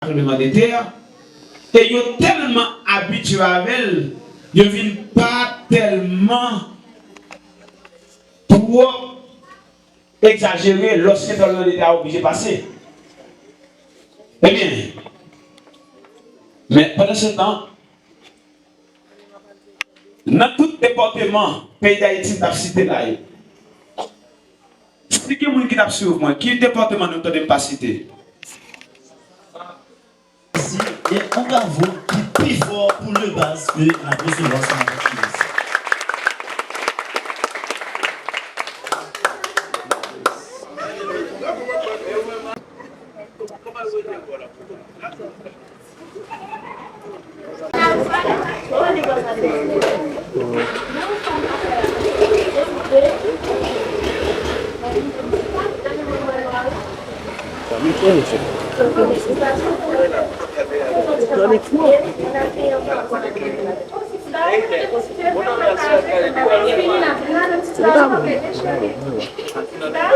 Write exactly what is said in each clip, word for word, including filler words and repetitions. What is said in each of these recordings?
tranblemanntè a, e yo tèlman abitye avè l, yo vin pa tèlman twòp egzajere lòske tranblemanntè a oblije pase. Ebyen, men pandan se tan, nan tout depatman peyi Dayiti m t ap site la yo, si gen moun ki t ap swiv mwen, ki depatman nou tande m pa site? Mèsi. E yon bravo ki pi fò pou Lebaz ke n ap resevwa sou Mavèk Finans.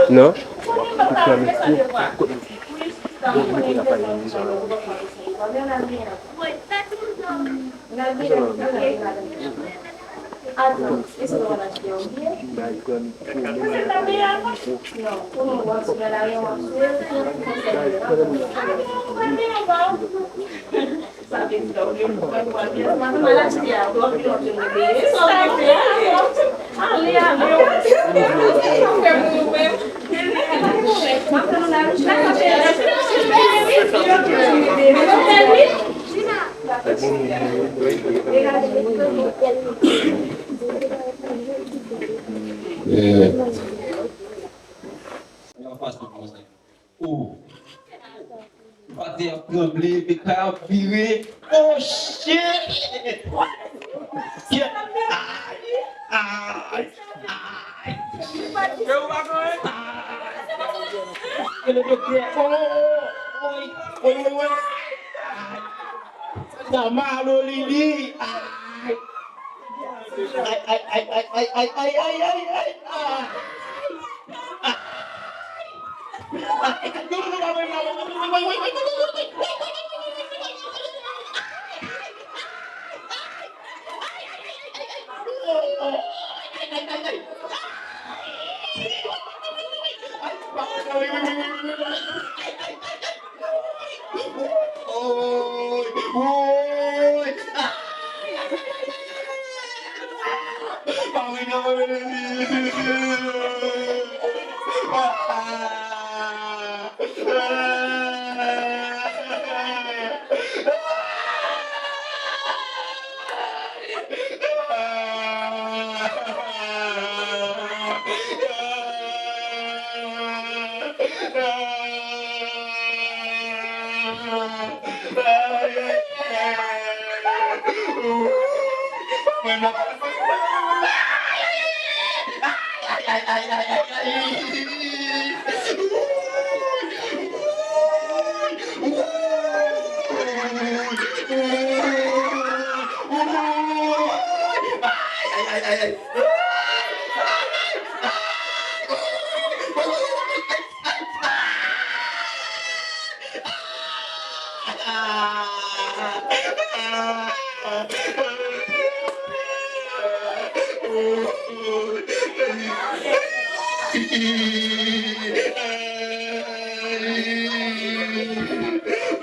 Non. Ou pa te ap tranble, epi kay ap vire. Oh shit! Ay! Ay! Ay! Ay! Rele doktè. Oh! Woy! Woy, woy, woy! Ay! Sa mal, Lili! Ay! Ay, ay, ay, ay, ay, ay, ay, ay, ay, ay, ay, ah. Ah. Woy! Woy! Pa vin nan mwen, Lili.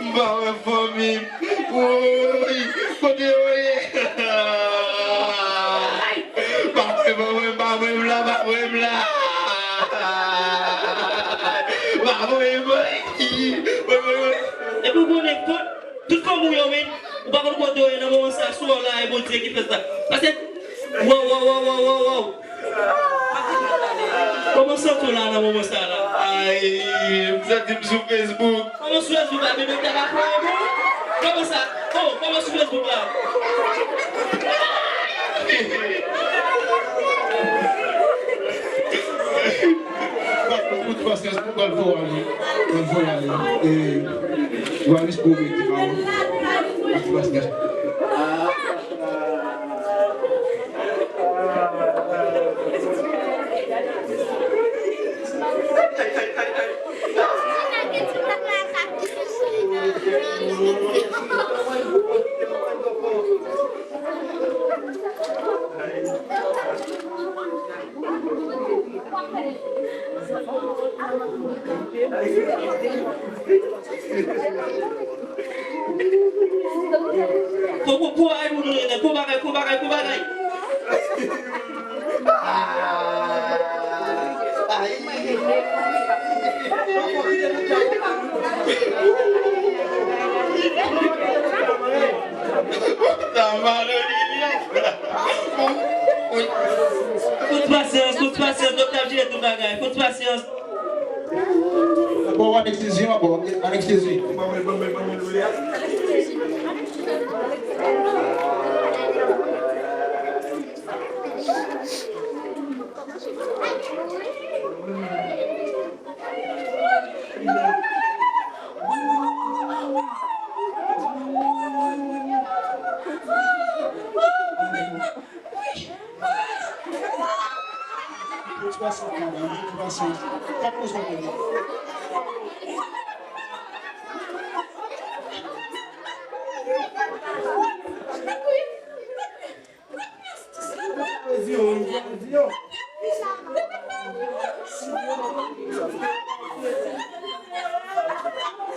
M pa wè fanmi m. Woy, kote yo ye? Pa voye m, pa voye m, pa voye m la, pa voye m la. Pa voye m. Woy, woy, woy. Epi w konnen tout, tout fanmi w yo, men, ou pa konn kote yo ye nan moman sa, sou w la, e Bondye ki fè sa. Paske, waw, waw, waw. Kòman w santi w la nan moman sa la? Ay, m santi m sou Facebook. Kòman sou Facebook la, bebe, w ta ka fè yon bon? Kòman sa? Oh, kòman sou Facebook la? Kout pasyans, m pral fè w ale. M pral fè w ale. E, Johannes pou mete pa w. Kout pasyans. Fò, fò, fò bagay pou nou, fò bagay, fò bagay, fò bagay. Fout pasyans, fout pasyans, doktè ap jere tout bagay. Fout pasyans. Bon, anestezi, bon, anestezi.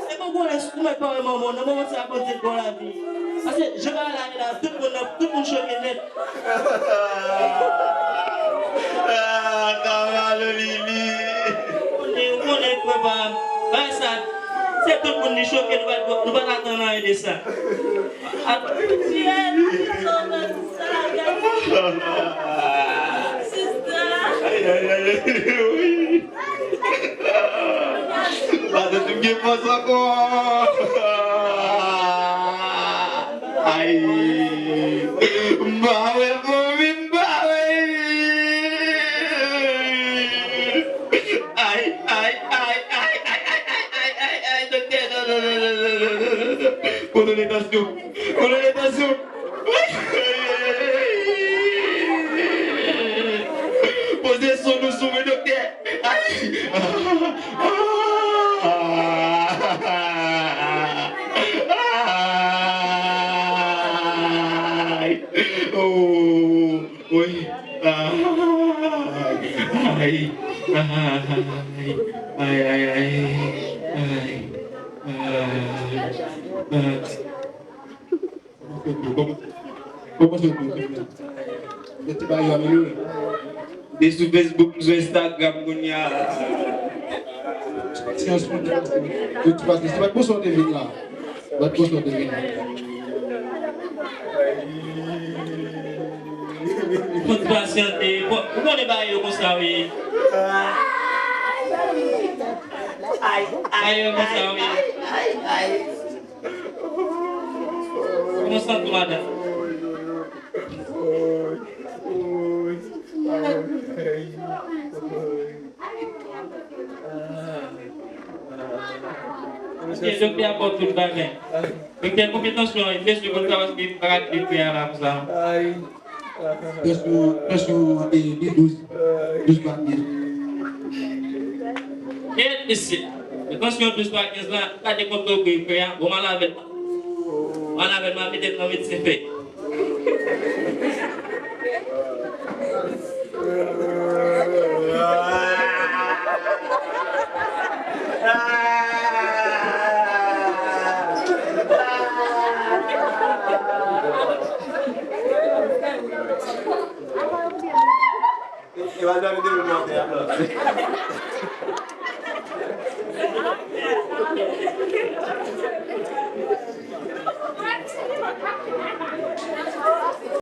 Se bon, bon, lè sou mèt pawòl manman, nan moman sa, Bondye bon lavi. Paske, jan bagay la ye la, tout moun, tout moun choke nèt. Ah, Tamalolili. Ou konnen, ou konnen, frè pa m. Bagay sa, se tout moun li choke, nou pa, nou pa t atann anyen de sa. Ap, Dye, nou te sove sa, gade. Sista. Ay, ay, ay, ay, wi. Madanm, m gen fòs ankò. Ay. M pa wè fanmi m, m pa wè. Ay, ay, ay, doktè, non, non, non. Kontwole tansyon. Kontwole tansyon. Poze sonn ou sou mwen, doktè. Ay! Ay! Oh! Wi! Ay! Ay! Ay! Kòman, kòman, kòman se yo? Yo te ba yo amelyore. Li sou Facebook, li sou Instagram kounye a. Pasyans, pasyans, pasyans. Yo ti pase. Se pa t pou sa w te vin la. Se pa t pou sa w te vin la. Fò n pasyante. Fò, ou konnen bagay yo konsa, wi. Bagay yo konsa, wi. Kòman w santi w, madanm? Doktè, doktè a ba w tout bagay. Doktè, konpetans lan, mesye, konn sa paske pa ka kite frè a la konsa. Tansyon, tansyon, e, li douz. Douz pa kenz. E, mesye, tansyon douz pa kenz la, gade kont ou frè a, bon, m al avè l. M al avè l, m al mete l nan medsen fè.